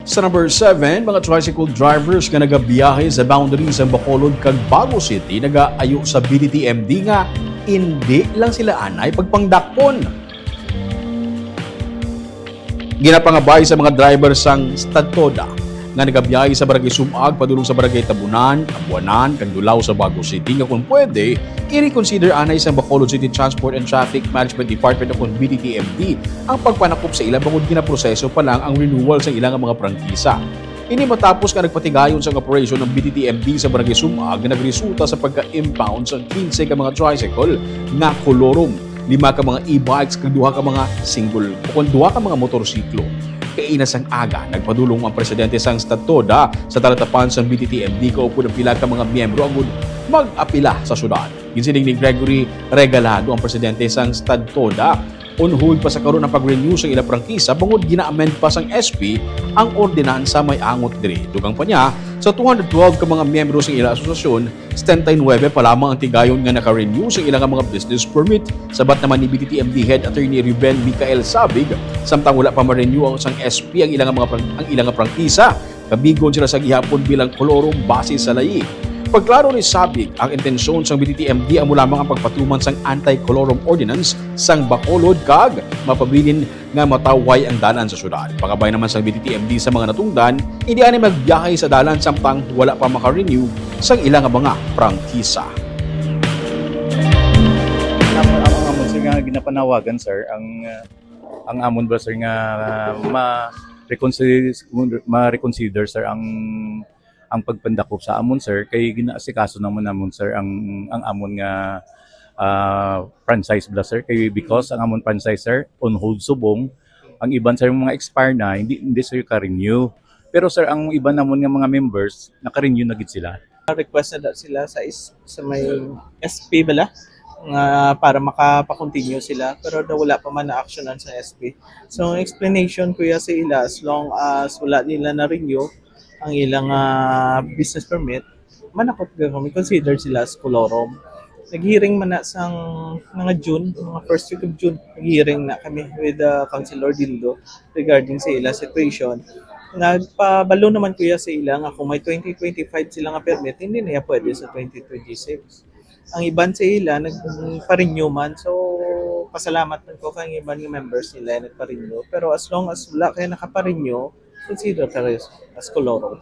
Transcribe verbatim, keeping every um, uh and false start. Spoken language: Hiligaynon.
Sa number seven, mga tricycle drivers nga nagabiyahe sa boundary sa Bacolod kag Bago City nagaayo sa B D T M D nga indi lang sila anay pagpangdakpon. Ginapangabay sa mga driver sang Stadtoda nga nagabiyahe sa Barangay Sumag padulong sa Barangay Tabunan, Abuanan, kag Dulao sa Bago City nga kung pwede, i-reconsider anay sang Bacolod City Transport and Traffic Management Department o kon B D T M D ang pagpanakop sa ila bangod ginaproseso pa lang ang renewal sa ila nga mga prangkisa. Ini matapos nga nagpatigayon sang operasyon ang B D T M D sa Barangay Sumag nga nagresulta sa pagka-impound sang quince ka mga tricycle nga kolorum, lima ka mga e-bikes kag duha ka mga single o kon duha ka mga motorsiklo. Kaina sang aga, nagpadulong ang presidente sang Stadtoda sa talatapan sang B D T M D kaupod ang pila ka mga miyembro agud mag-apila sa syudad. Ginsiling ni Gregory Regalado, ang presidente sang Stadtoda, on hold pa sa karon ang pag-renew sa ila prangkisa bangod gina-amend pa sang S P ang ordinansa may angot diri. Dugang pa niya, sa two hundred twelve ka mga miyembro sa ila asosasyon, setenta y nuebe pa lamang ang tigayon nga naka-renew sa ila nga mga business permit. Sabat naman ni B D T M D Head Attorney Ruben Micael Sabig, samtang wala pa ma-renew ang sang S P ang ila nga mga prang-, ang ila nga prangkisa, kabigon sila sa gihapon bilang kolorum base sa layi. Pagklaro ni Sabig, ang intensyon sang B D T M D amo lamang ang pagpatuman sang Anti-Kolorum Ordinance sang Bacolod kag mapabilin nga matawhay ang dalan sa syudad. Pangabay naman sang B D T M D sa mga natungdan, hindi anay magbiyahe sa dalan samtang wala pa maka-renew sang ila nga mga prangkisa. Ang, ang amon, sir, nga ginapanawagan, sir, ang, uh, ang amon ba, sir, nga ma-reconsider, ma-reconsider, sir, ang, ang pagpandakop sa amon, sir, kay ginaasikaso naman namon, sir, ang, ang amon nga, ah, franchise bala, sir, kay because ang amon franchise, sir, on hold subong, ang iban, sir, mga expire na, hindi, hindi, sir, ka-renew. Pero, sir, ang iban namon nga mga members, naka-renew na gid sila. Request na daw sila sa is, sa may S P bala nga para makapakontinue sila, pero daw wala pa man na-actionan sa S P. So, ang explanation, kuya, sa ila, as long as wala nila na-renew ang ilang, ah, business permit, manakop gyud kami, considered sila as kolorum. Nag-hearing man na sang mga June, mga first week of June, nag-hearing na kami with, uh, Councilor Dildo regarding sa ila situation. Nagpabalo naman, kuya, sa ila nga kung may twenty twenty-five sila nga permit, hindi na iya pwede sa twenty twenty-six. Ang iban sa ila nagpa-renew man, so pasalamat man ko kay ang iban nga members nila nagpa-renew. Pero as long as wala kay nakapa-renew, consider ka rin as kolorum.